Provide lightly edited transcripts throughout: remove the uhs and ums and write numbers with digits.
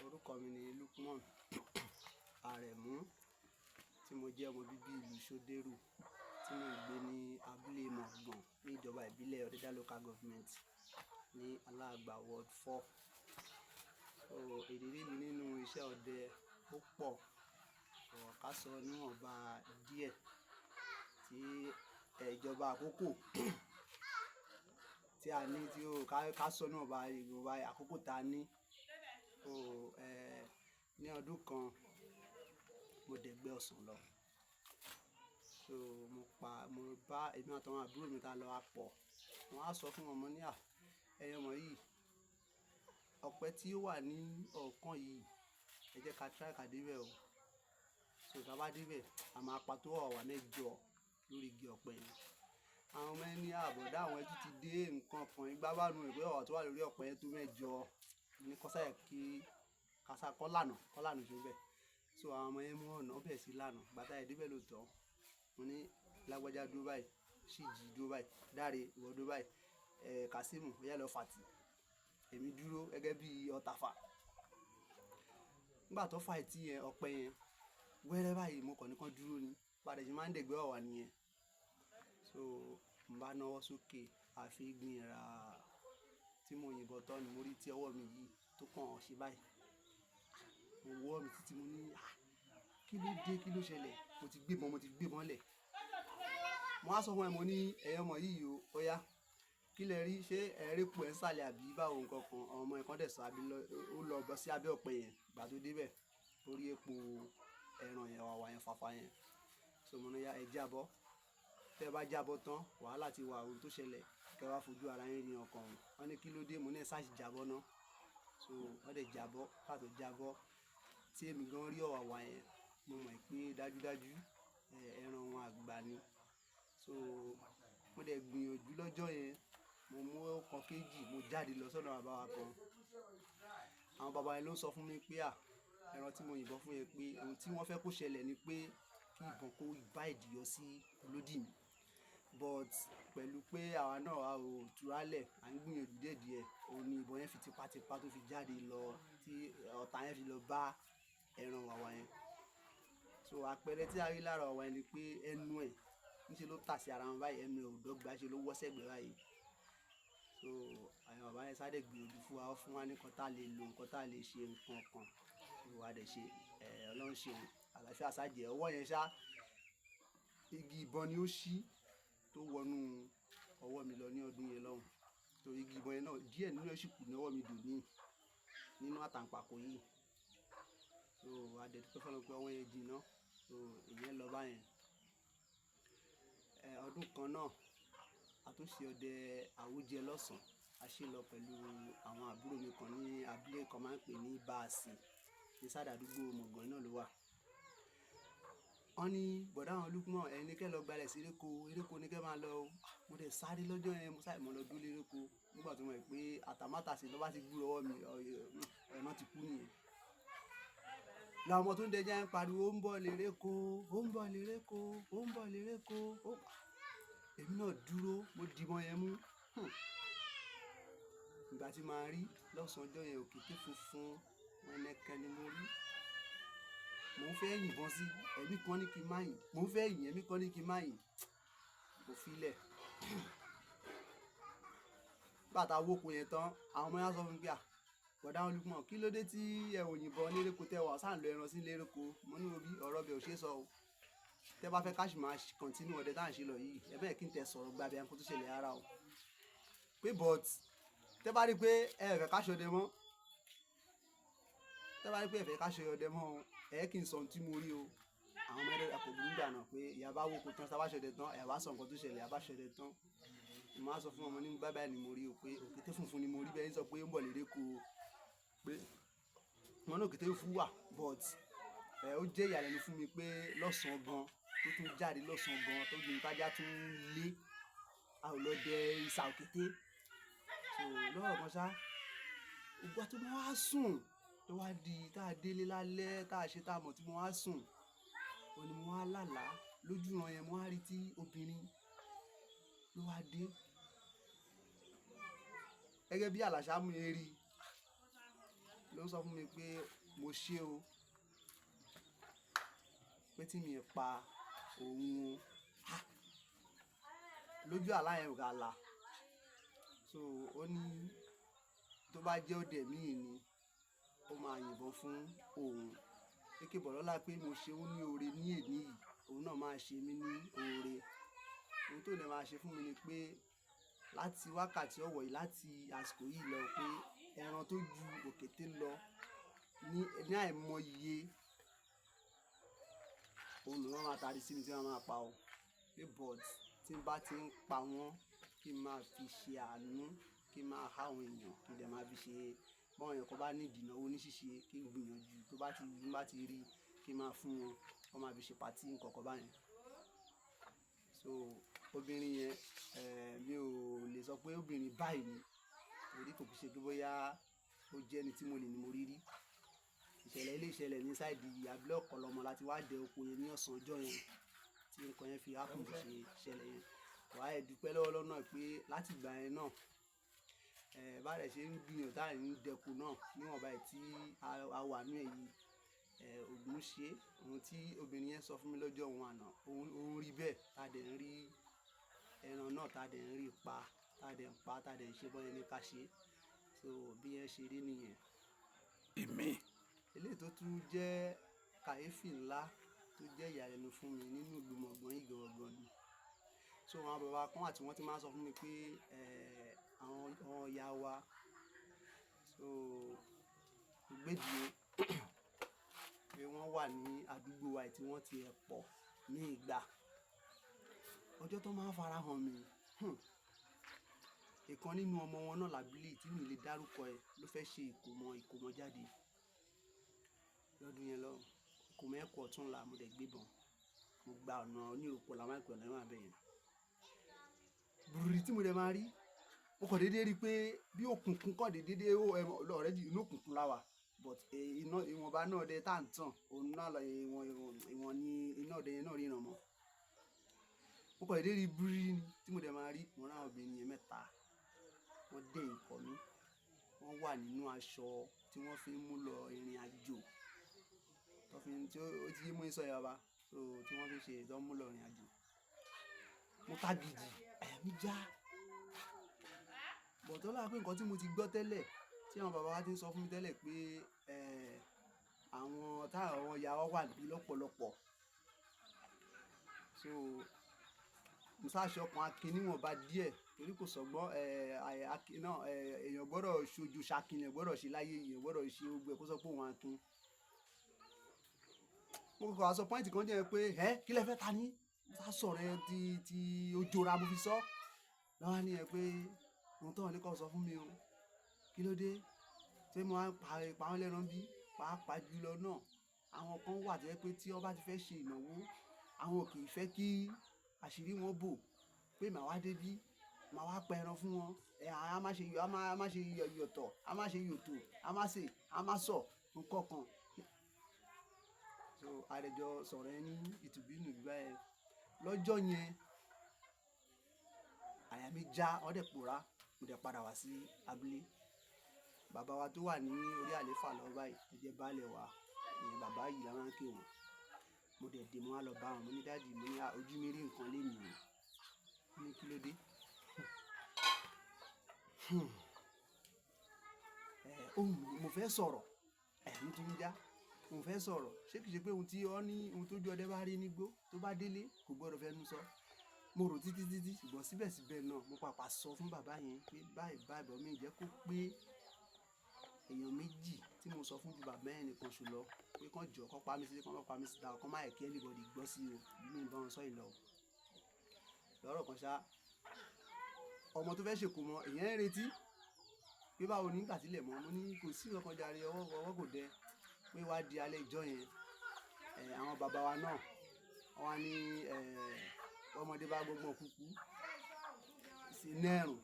Orúkọ mi ni Lukman Aremu, tí mo jẹ́ ọmọ bíbí ìlú Ṣódérù, tí mò ń gbé ní abúlé Mọ̀gbọ̀n ní ìjọba ìbílẹ̀ Ọ̀dẹ́dá Local Government ní Aláàgbà Ward 4. So ìrírí mi nínú iṣẹ́ ọdẹ ó pọ̀, ká sọ níwọ̀nba díẹ̀ tí ìjọba àkókò tí a ní tí ó ká sọ níwọ̀nba ìwọ̀nba àkókò tá a ní. So, ní ọdún kan mo dẹ̀gbẹ́ ọsàn lọ. So mo pa, mo bá èmi àtàwọn àbúrò mi tá lọ a pọ̀. Mo wá sọ fún wọn, mo ní à, ẹ̀yin ọmọ yìí, ọ̀pẹ tí ó wà ní ọ̀kan yìí, ẹ jẹ́ ká try ká dé bẹ̀ o. So tí a bá dé bẹ̀, a máa pa tó ọ̀wàwà mẹ́jọ lórí igi ọ̀pẹ yẹn. Àwọn ọmọ yẹn ní à bọ̀dá àwọn ẹ tún ti dé nǹkan kan ìgbà bá nu pé ọ̀wàwà tó wà lórí ọ̀pẹ yẹn tó mẹ́jọ. Mo ní kọ́ sáyẹ̀ kí ká sá kọ́ lànà, kọ́ lànà ṣe bẹ́ẹ̀. So àwọn ọmọ yẹn mú ọ̀nà, ó bẹ̀rẹ̀ sí lànà. Ìgbà tí a dé bẹ̀ lóòótọ́, mo ní Lágbájá dúró báyìí, Ṣíjì dúró báyìí, Dáre ìwọ dúró báyìí, Kasimu ó yá lọ fàtì. Èmi dúró gẹ́gẹ́ bí ọ̀tàfà. Nígbà tó fà ìtì yẹn, ọ̀pẹ yẹn, wẹ́rẹ́ báyìí mo kàn ní kán dúró ni. Bá dẹ̀ ṣe máa ń dẹ̀gbẹ́ ọ̀wàwà nìyẹn. So mo bá nawọ́ sókè, àfi gbin ra tí mo yìnbọn tán ni mo rí tí ọwọ́ mi yìí tó kàn ṣe báyìí. Mo wọ́ mi títí mo ní, à, kí ló dé? Kí ló ṣẹlẹ̀? Mo ti gbé ìbọn, mo ti gbé ìbọn lẹ̀. Mo wá sọ fún ẹ, mo ní ẹ̀yin ọmọ yìí o, ó yá. Kí lẹ rí? Ṣé ẹ rí epo ẹ̀ ń sàlẹ̀ àbí báwo nǹkan kan? Àwọn ọmọ yẹn kan dẹ̀ sọ àbí lọ, ó lọ bọ́ sí abẹ́ ọ̀pẹ yẹn. Ìgbà tó dé bẹ̀, ó rí epo ẹran yẹn, ọ̀wàwà yẹn, fàfà yẹn. So mo ní ó yá, ẹ jábọ́. Tẹ bá jábọ́ tán, wàhálà ti wà ohun tó ṣẹlẹ̀. Kẹ wá fojú ara yín rí ọkàn. Wọ́n ní kí ló dé? Mo ní ẹ sá sì jábọ́ ná. So wọ́n dẹ̀ jábọ́. Ká tó jábọ́, tí èmi gan rí ọ̀wàwà yẹn, mo mọ̀ pé dájúdájú, ẹran wọn àgbà ni. So mo dẹ̀ gbìyànjú lọ́jọ́ yẹn. Mo mú ọkọ̀ kejì, mo jáde lọ sọ́dọ̀ bàbá wa kan. Àwọn bàbá yẹn ló ń sọ fún mi pé à, ẹran tí mo yìnbọn fún yẹn pé ohun tí wọ́n fẹ́ kó ṣẹlẹ̀ ni pé kí ìbọn kó bá ìdí yọ sí olódì mi. But pẹ̀lú pé àwa náà a ò túra lẹ̀, à ń gbìyànjú díẹ̀díẹ̀, òun ni ìbọn yẹn fi tipátipá tó fi jáde lọ tí ọ̀tá yẹn fi lọ bá ẹran ọ̀wàwà yẹn. So àpẹẹrẹ tí a rí lára ọ̀wàwà yẹn ni pé ẹnu ẹ̀ ní ṣe ló tà sí ara wọn báyìí, ẹnu ẹ̀ ò dọ́gba, ṣe ló wọ́ sẹ́gbẹ̀ẹ́ báyìí. So àwọn bàbá yẹn sáré gbìyànjú fún wa, ó fún wa ní nǹkan tá lè lò, nǹkan tá lè ṣe, nǹkan kan. So a dẹ̀ ṣe, Ọlọ́run ṣe òun, àlàáfíà sá jẹ́ ọwọ́ yẹn ṣá. Igi ìbọn ni ó ṣí tó wọnú ọwọ́ mi lọ ní ọdún yẹn lọ́hùn. Torí igi ìbọn yẹn náà díẹ̀ nínú ẹ̀ sì kù ní ọwọ́ mi dòní nínú àtàǹpàkò yìí. So a dẹ̀ dúpẹ́ fún Ọlọ́run pé ọwọ́ yẹn jìnnà. So ìyẹn lọ báyẹn. Ọdún kan náà, a tún ṣe ọdẹ àwùjẹ lọ́sàn-án. A ṣe lọ pẹ̀lú àwọn àbúrò mi kan ní abúlé kan máa ń pè ní Baasi ní side àdúgbò Mọ̀gbọ̀n náà ló wà. Wọ́n ní bọ̀dá àwọn Lukman, ẹ̀yin ní kí ẹ lọ gbalẹ̀ sí eréko, eréko ní kí ẹ máa lọ o. Mo dẹ̀ sáré lọ́jọ́ yẹn, mo sáré mo lọ dúró léréko. Nígbà tí mo mọ̀ pé àtàmátàsé ló bá ti gbúrò ọwọ́ mi, ẹran ti kú nìyẹn. Làwọn ọmọ tó ń dẹja ń pariwo, ó ń bọ̀ léréko, ó ń bọ̀ léréko, ó ń bọ̀ léréko. Èmi náà dúró, mo di ìbọn yẹn mú. Ìgbà tí màá rí lọ́sàn-án ọjọ́ yẹn, òkété funfun wẹ́nẹ́kẹ́ ni mo rí. Mò ń fẹ́ yìnbọn sí, ẹ̀mí kan ní kí n má yìn. Mò ń fẹ́ yìn, ẹ̀mí kan ní kí n má yìn. Mo fi lẹ̀. Nígbà tá a wóko yẹn tán, àwọn ọmọ yẹn sọ fún mi pé à, bọ̀dá àwọn Lukman, kí ló dé tí ẹ ò yìnbọn léréko tẹ wà sáà ń lọ ẹran sí léréko? Mo ní òbí, ọ̀rọ̀ bẹ̀ ò ṣe é sọ o. Tẹ bá fẹ́ ká sì máa continue ọdẹ tá à ń ṣe lọ yìí, ẹ bẹ́ẹ̀ kí n tẹ sọ̀rọ̀ gba bí ẹranko tó ṣẹlẹ̀ ara o. Pé but tẹ bá rí pé ẹ fẹ́ ká ṣọdẹ mọ́, tẹ bá rí pé ẹ fẹ́ ká ṣe ọdẹ mọ́ o, ẹ kí n sọ ohun tí mo rí o. Àwọn ọmọ ẹlẹ́dàá kò burú gbà náà pé ìyá bá wóko tán, tí a bá ṣọdẹ tán, ẹ wá sọ nǹkan tó ṣẹlẹ̀, a bá ṣọdẹ tán. Mo máa sọ fún ọmọ ní bye bye ni mo rí o pé òkété funfun ni mo rí bẹ́ẹ̀ ń sọ pé ó ń bọ̀ léréko o. Pé wọ́n ní òkété funfun wà, but ó jẹ́ ìyàlẹ́nu fún mi pé lọ́sàn-án gan tó tún jáde lọ́sàn-án gan tó gbin tájá tún lé, a ò lọ dẹ ìsà òkété. So lọ́rọ̀ kan ṣá, ìgbà tí mo wá sùn tó wá di tá a délé lálẹ́ tá a ṣe tá a mọ̀ tí mo wá sùn, òun ni mo wá lálàá lójú ìran yẹn mo wá rí tí obìnrin ló wá dé. Gẹ́gẹ́ bí àlàṣà mú yẹn rí ló ń sọ fún mi pé mo ṣe o, pé tí mi pa òun o. Ah! Lójú àlá yẹn ò ga là. So ó ní tó bá jẹ́ ọdẹ míì ni, ó máa yìnbọn fún òun. Pé kí bọ̀lọ́lá pé mo ṣe ó ní oore ní èní yìí, òun náà máa ṣe mí ní oore. Ohun tó dẹ̀ máa ṣe fún mi ni pé láti wákàtí ọ̀wọ̀ yìí, láti àsìkò yìí lọ, pé ẹran tó ju òkété lọ ní àìmọye, òun ni wọ́n máa tari sí mi tí wọ́n máa pa ọ́. Pé but tí n bá ti ń pa wọ́n, kí n máa fi ṣe àánú, kí n máa há àwọn èèyàn, kí n dẹ̀ máa fi ṣe báwọn èèyàn kan bá ní ìdìnàwó ní ṣíṣe, kí n gbìyànjú tó bá ti, bá ti rí kí n máa fún wọn, kí wọ́n máa fi ṣe party nǹkan kan báyẹn. So obìnrin yẹn, mi ò lè sọ pé obìnrin báyìí ni, torí kò kì í ṣe pé bóyá ó jẹ́ ẹni tí mo lè ní mo rí rí. Ìṣẹ̀lẹ̀ ilé ìṣẹ̀lẹ̀ ní sáìdì abúlé Ọ̀kọ̀lọ́mọ láti wá dẹ oko yẹn ní ọ̀sán ọjọ́ yẹn tí nǹkan yẹn fi happen bó ṣe ṣẹlẹ̀ yẹn. Wà á dúpẹ́ lọ́wọ́ Ọlọ́run náà pé láti ìgbà yẹn náà, bá dẹ̀ ṣe ń gbìyànjú tá ń dẹko náà níwọ̀nba ẹ̀ tí a wà nínú ẹ̀ yìí, Ògún ṣe. Ohun tí obìnrin yẹn sọ fún mi lọ́jọ́ òun àná, òun rí bẹ́ẹ̀, tá dẹ̀ ń rí ẹran náà, tá dẹ̀ ń rí pa, tá dẹ̀ ń pa, tá dẹ̀ ń ṣe bọ́yẹn ní ká ṣe. So bí yẹn ṣe rí nìyẹn. Èmi. Eléyìí tó tún jẹ́ kàyéfì ńlá tó jẹ́ ìyàlẹ́nu fún mi nínú ìlú Mọ̀gbọ́n yìí gangan ni. So àwọn bàbá kan wà tí wọ́n ti máa ń sọ fún mi pé, àwọn ìyá wa, so ìgbédìí pé wọ́n wà ní àdúgbò wa tí wọ́n ti ẹ̀ pọ̀ ní ìgbà. Ọjọ́ tó máa ń farahàn mi, ìkan nínú ọmọ wọn náà làbílì tí mi lè dárúkọ ẹ ló fẹ́ ṣe ìkómọ ìkómọ jáde. Lọ́dún yẹn lọ, ìkómọ yẹn kú ọ̀túnla, mo dẹ̀ gbé bọn. Mo gba ọ̀nà oníròkọ la máa ń pè ọ̀nà yẹn wà bẹ́ẹ̀ yẹn. Bùrùrí tí mo dẹ̀ máa rí, mo kàn déédéé rí pé bí òkùnkùn kàn déédéé ó ẹ mọ̀ already inú òkùnkùn la wà. But iná ìwọ̀nba náà dẹ tá ń tàn, òun náà lọ ìwọ̀n ìwọ̀n ni iná ọdẹ yẹn náà ríran mọ́. Mo kàn déédéé rí búrì ni tí mo dẹ̀ máa rí, mo rí àwọn obìnrin yẹn mẹ́ta. Wọ́n dé ìkọ́ mi, wọ́n wà nínú aṣọ tí wọ́n fi ń mú lọ ìrìnàjò. Tó fi ń, tí ó ti yé mú sọ yẹn baba, so tí wọ́n fi ṣe tó ń mú lọ ìrìnàjò. Mo ta gidi, àyà mi já. But ọlá pé nǹkan tí mo ti gbọ́ tẹ́lẹ̀, tí àwọn bàbá wa ti ń sọ fún mi tẹ́lẹ̀ pé, àwọn tá àwọn ìyá wa wà níbí lọ́pọ̀lọ́pọ̀. So mo sá aṣọ kan akin níwọ̀nba díẹ̀ torí kò sọgbọ́n, akin náà, èèyàn gbọdọ̀ ṣojú ṣakin, èèyàn gbọdọ̀ ṣe láyé, èèyàn gbọdọ̀ ṣe gbogbo ẹ̀ kó sọ pé òun akin. Mo kàn wá sọ point kan jẹ́ pé, ẹ́ kí lẹ fẹ́ ta ní? Mo sá sọ̀rọ̀ ẹ ti ojora mo fi sọ. Lọ́wọ́ ní ẹ pé ohun tó ní kó sọ fún mi o. Kí ló dé? Ṣé mo máa ń pa wọ́n lẹ́ran bí? Pàápàá jùlọ náà, àwọn kan wà tó jẹ́ pé tí wọ́n bá ti fẹ́ ṣe ìnáwó, àwọn ò kì í fẹ́ kí àṣírí wọn bò pé màá wá dé bí, màá wá pa ẹran fún wọn. A má ṣe yọ, a má ṣe yọ̀tọ̀, a má ṣe yòtò, a má ṣe, a má sọ nǹkan kan. So a dẹ̀ jọ sọ̀rọ̀ ẹ ní ìtùbínú báyẹn. Lọ́jọ́ yẹn, àyà mi já, wọ́n dẹ̀ pòórá, mo dẹ̀ padà wá sí abúlé. Bàbá wa tó wà ní orí àléfà lọ báyìí, tó jẹ́ baálẹ̀ wa, ìyẹn bàbá yìí la máa ń pè wọ́n. Mo dẹ̀ dé, mo wá lọ bá wọn, mo ní daddy, mo ní ojú mi rí nǹkan lénìí o. Wọ́n ní kí ló dé? Ohùn mo fẹ́ sọ̀rọ̀, àyà mi tún ń já. Mo fẹ́ sọ̀rọ̀. Ṣé kìí ṣe pé ohun tí ó ní, ohun tó ju ọdẹ bá rí nígbó tó bá délé kò gbọdọ̀ fẹ́nu sọ. Mo rò títí títí ṣùgbọ́n síbẹ̀síbẹ̀ náà mo pàpà sọ fún bàbá yẹn pé báyìí báyìí bọ̀ mí jẹ́ kó pé èèyàn méjì tí mo sọ fún ju bàbá yẹn nìkan ṣo lọ pé kán jọ, kán pa mí sílé, kán má pa mí síta, kán má jẹ́ kí anybody gbọ́ sí o. Bí mo bá wọn sọ yìí lọ. Lọ́rọ̀ kan ṣá, ọmọ tó fẹ́ ṣe kómọ, èèyàn ń retí pé báwo ni nígbà tí ilẹ̀ mọ́. Mo ní kò sí nǹkan jàre, ọwọ́ kò dẹ pé wá di alẹ́ ìjọ yẹn. Àwọn bàbá wa náà wọ́n á ní, ọmọdé bá gbọ́gbọ́n kúkú sí inú ẹ̀rùn,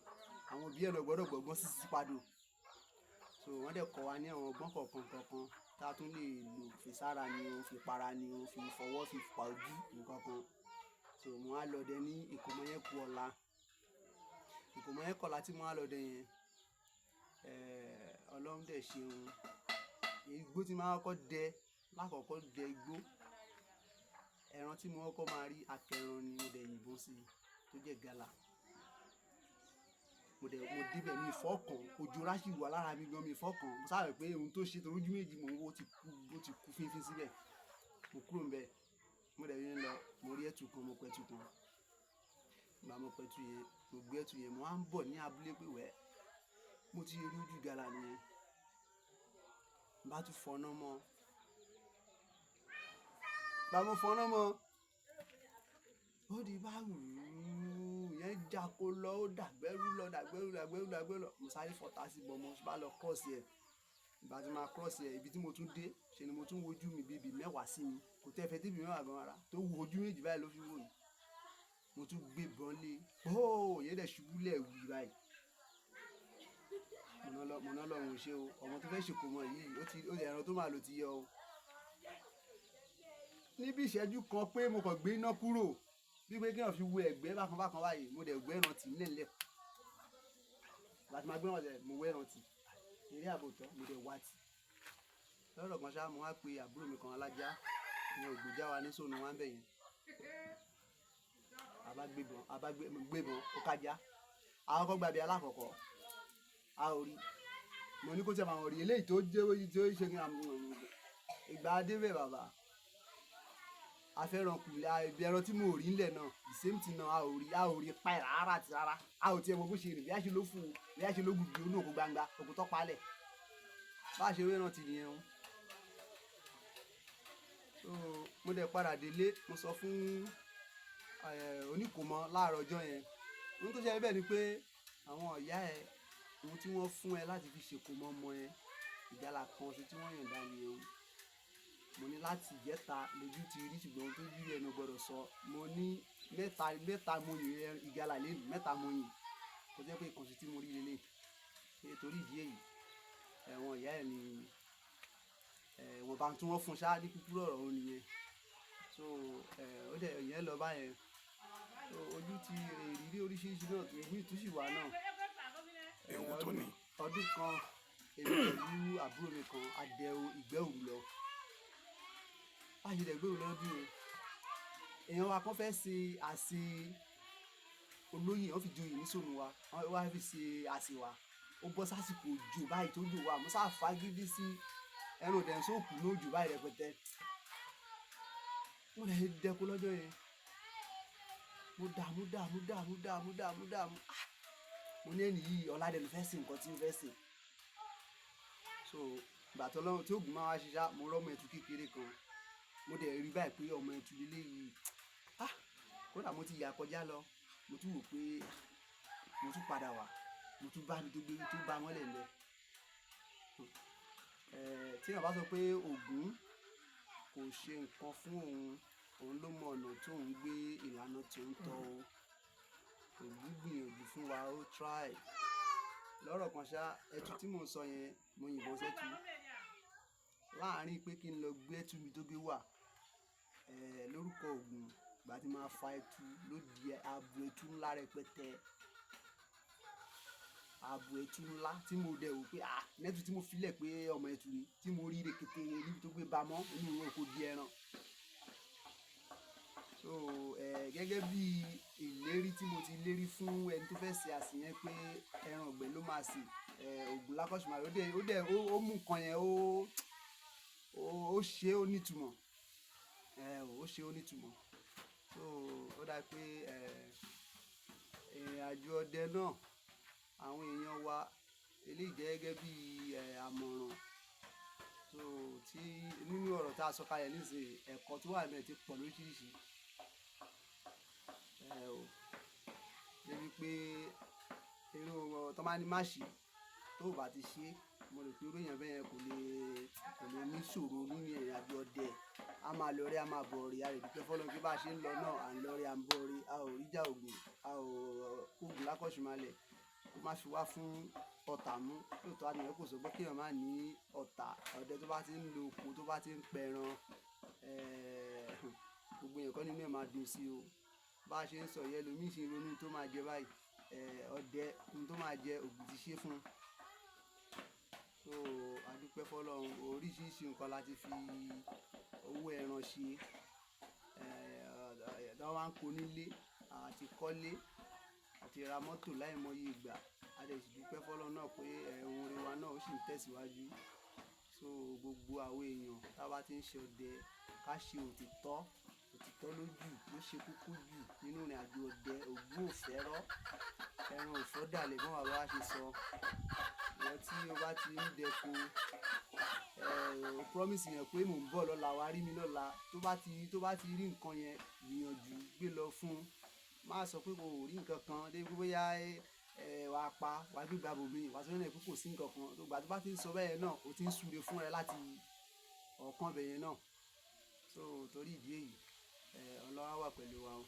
àwọn òbí ẹ̀ náà gbọdọ̀ gbọ́gbọ́n sí sípàdò. So wọ́n dẹ̀ kọ́ wa ní àwọn ọgbọ́n kọ̀ọ̀kan kọ̀ọ̀kan tí a tún lè lò fi sára ni o, fi para ni o, fi fọwọ́, fi pa ojú nǹkan kan. So mo wá lọ dẹ ní ìkómọ yẹn kú ọ̀la. Ìkómọ yẹn kọ́ ọ̀la tí mo wá lọ dẹ yẹn. Ọlọ́run dẹ̀ ṣe ohun. Igbó tí máa kọ́kọ́ dẹ, lákọ̀ọ́kọ́ dẹ igbó, ẹran tí mo kọ́kọ́ máa rí, akẹran ni. Mo dẹ̀ yìnbọn sí i tó jẹ́ ìgalà. Mo dẹ̀ mo débẹ̀, mi fọ́kàn, òjòrá sì wà lára mi gan, mi fọ́kàn. Mo sáré pé ohun tó ṣe torí ojú méjì mò ń wò ó ti kú, ó ti kú fínfín síbẹ̀. Mo kúrò níbẹ̀, mo dẹ̀ ń lọ, mo rí ẹtu kan, mo pẹtu kan. Ìgbà mo pẹtu yẹn, mo gbé ẹtu yẹn, mo wá ń bọ̀ ní abúlé pé wẹ́, mo ti rí ojú ìgalà nìyẹn. N bá tún fọná mọ́. Ìgbà mo fọná mọ́, ó di bá wùú, ìyẹn jáko lọ, ó dàgbẹ́rú lọ, dàgbẹ́rú, dàgbẹ́rú, dàgbẹ́rú lọ. Mo sáré fọ̀tá sí ibọn, mo bá lọ cross ẹ̀. Ìgbà tí màá cross ẹ̀, ibi tí mo tún dé, ṣe ni mo tún wojú mi bí ibi mẹ́wàá sí mi. Kò tẹ́ fẹ́ tí ibi mẹ́wàá gan ara, tó wo ojú méjì báyìí ló fi wò mí. Mo tún gbé ìbọn lé, póò, ìyẹn dẹ̀ ṣubú lẹ̀ wí báyìí. Mo ná lọ́run ṣe o. Ọmọ tó fẹ́ ṣe ìkómọ yìí, ó ti, ó ẹran tó máa lò ti yọ o. Níbi ìṣẹ́jú kan pé mo kàn gbé iná kúrò, bí pé kí èèyàn fi wo ẹ̀gbẹ́ bákan bákan báyìí, mo dẹ̀ gbé ẹran tì nílẹ̀. Ìgbà tí màá gbé ẹran tì, mo wé ẹran tì. Eré àbòtọ́, mo dẹ̀ wá tì. Lọ́rọ̀ kan ṣá, mo wá pe àbúrò mi kan alájá, ìyẹn ògbójá wa ní sóònù wa ń bẹ̀ yẹn. A bá gbé ìbọn, a bá gbé, mo gbé ìbọn, ó kájá. A kọ́kọ́ gba ibi alákọ̀ọ́kọ́, a ò rí. Mo ní kó tí ẹ máa rí eléyìí tó jẹ́ ó tí ó ṣe ní àmú. Ìgbà dé bẹ̀ bàbá, a fẹ́ ran kù, ibi ẹran tí mo rí nílẹ̀ náà, the same thing náà, a ò rí pa ẹ̀ rárá àti rárá. A ò tí ẹ mọ bó ṣe rìn, bí a ṣe ló fún un, bí a ṣe ló gùn inú òkú gbangba, òkú tó palẹ̀. Bá ṣe wé ẹran tì nìyẹn o. So mo dẹ̀ padà délé, mo sọ fún oníkòmọ láàárọ̀ ọjọ́ yẹn. Ohun tó ṣẹlẹ̀ bẹ́ẹ̀ ni pé àwọn ìyá ẹ, ohun tí wọ́n fún ẹ láti fi ṣèkómọ ọmọ ẹ, ìgalà kan ṣo tí wọ́n yànda nìyẹn o. Mo ní láti ìjẹta lójú ti rí, ṣùgbọ́n ohun tó jú ẹnu gbọdọ̀ sọ. Mo ní mẹ́ta, mẹ́ta mo yìn ìgalà lẹ́nu, mẹ́ta mo yìn. Kò jẹ́ pé ìkan ṣo tí mo rí lélẹ̀. Nítorí ìdí èyí, àwọn ìyá ẹ ní, ìwọ̀nba tí wọ́n fún ṣá ní kúkúrú ọ̀rọ̀ òun nìyẹn. So, ó dẹ̀ ìyẹn lọ báyẹn. So ojú ti ìrírí oríṣiríṣi náà, ìmí tún sì wà náà. Ewu tó ní. Ọdún kan, èmi pẹ̀lú àbúrò mi kan, a dẹ ìgbẹ́ òru lọ. Bá ṣe dẹ ìgbẹ́ òru lọ́dún yẹn, èèyàn wa kan fẹ́ ṣe àsè olóyè, wọ́n fi joyè ní sóònù wa, wọ́n wá fi ṣe àsè wa. Ó bọ́ sásìkò òjò báyìí tó jò wá, mo sá fagídí sí ẹran òdẹ̀ ń sóòkù ní òjò báyìí rẹpẹtẹ. Mo dẹ̀ dẹ́ko lọ́jọ́ yẹn. Mo dààmú, dààmú, dààmú, dààmú, dààmú, dààmú. Ah! Mo ní ẹni yìí, ọ̀la dẹ̀ ló fẹ́ ṣe nǹkan tí ó fẹ́ ṣe. So ìgbà tí Ọlọ́run tí Ògún máa wá ṣiṣẹ́, mo rọ́mọ ẹtu kékeré kan. Mo dẹ̀ rí báyìí pé ọmọ ẹtu líle yìí. Ah! Kódà mo ti yà kọjá lọ, mo tún wò pé mo tún padà wá, mo tún bá mi tó gbé tó bá mọ́lẹ̀ lọ. Tí èèyàn bá sọ pé Ògún kò ṣe nǹkan fún òun, òun ló mọ ọ̀nà tó ń gbé ìlànà tó ń tọ o. Ògún gbìyànjú fún wa, ó try. Lọ́rọ̀ kan ṣá, ẹtu tí mò ń sọ yẹn, mo yìnbọn sẹ́tu. Láàárín pé kí n lọ gbé ẹtu mi tó gbé wà, lórúkọ Ògún, ìgbà tí màá fa ẹtu ló di abo ẹtu ńlá rẹpẹtẹ. Abo ẹtu ńlá tí mo dẹ̀ wò pé, ah! Nẹ́tù tí mo fi lẹ̀ pé ọmọ ẹtu ni, tí mo rí rekete níbi tó gbé ba mọ́ nínú oko di ẹran. So, gẹ́gẹ́ bí ìlérí tí mo ti lérí fún ẹni tó fẹ́ ṣe àsè yẹn pé ẹran ìgbẹ́ ló máa sè, Ògún lákọ̀ṣùmàrè, ó dẹ̀, ó mú nǹkan yẹn, ó ṣe ó ní ìtumọ̀. Ó ṣe ó ní ìtumọ̀. So ó dá pé, ìrìnàjò ọdẹ náà, àwọn èèyàn wa eléyìí jẹ́ gẹ́gẹ́ bí, àmọ̀ràn. So tí nínú ọ̀rọ̀ tí a sọ kalẹ̀ nísinsìnyí, ẹ̀kọ́ tó wà níbẹ̀ ti pọ̀ lóríṣiríṣi. Ò, débi pé irú tó máa ní má ṣe, tó ò bá ti ṣe, mo rò pé irú èèyàn bẹ́ẹ̀ yẹn kò lè ní ìṣòro nínú ìrìnàjò ọdẹ. A máa lọ rí, a máa bọ̀ rí, a lè dúpẹ́ fún Ọlọ́run pé bá ṣe ń lọ náà, à ń lọ rí, à ń bọ̀ rí, a ò rí ìjà Ògún, a ò kó Ògún lákọ̀ṣùmàlẹ̀, kó má fi wá fún ọ̀tá mú. Lóòótọ́ àníyàn kò sọ pé kí èèyàn má ní ọ̀tá. Ọdẹ tó bá ti ń lo oko, tó bá ti ń pẹran, gbogbo èèyàn kọ́ nínú ẹ̀ máa dùn sí o. Bá ṣe ń sọ yẹn, ẹlòmíì ṣe ronú tó máa jẹ báyìí, ọdẹ ohun tó máa jẹ Ògún ti ṣe fún un. So a dúpẹ́ fún Ọlọ́run, oríṣiríṣi. Oríṣiríṣi nǹkan la ti fi owó ẹran ṣe. Tí wọ́n bá ń kó nílé, àti kọ́lé, àti ra mọ́tò láìmọye ìgbà. A dẹ̀ sì dúpẹ́ fọ́lọ́run náà pé ohun rere wa náà ó sì ń tẹ̀síwájú. So gbogbo àwọn èèyàn tí a bá ti ń ṣe ọdẹ, ká ṣe òtítọ́, òtítọ́ lójú ló ṣe kókó jù nínú ìrìnàjò ọdẹ. Ògún ò fẹ́rọ́, ẹran ò fọ́ dàlẹ̀ bí àwọn bàbá wa ṣe sọ. Ìwọ tí o bá ti ń dẹko, o promise èèyàn pé mò ń bọ̀ lọ́la, wá rí mi lọ́la. Tó bá ti rí nǹkan yẹn, gbìyànjú gbé lọ fún un. Má sọ pé o ò rí nǹkan kan dé pé bóyá wà á pa, wà á gbé gbà bòmíì, wà á sọ pé kò sí nǹkan kan. Tó ìgbà tó bá ti ń sọ bẹ́ẹ̀ náà, o ti ń súre fún ẹ láti ọ̀kan bẹ́ẹ̀ yẹn náà. So torí ìdí èyí, Ọlọ́run á wà pẹ̀lú wa o.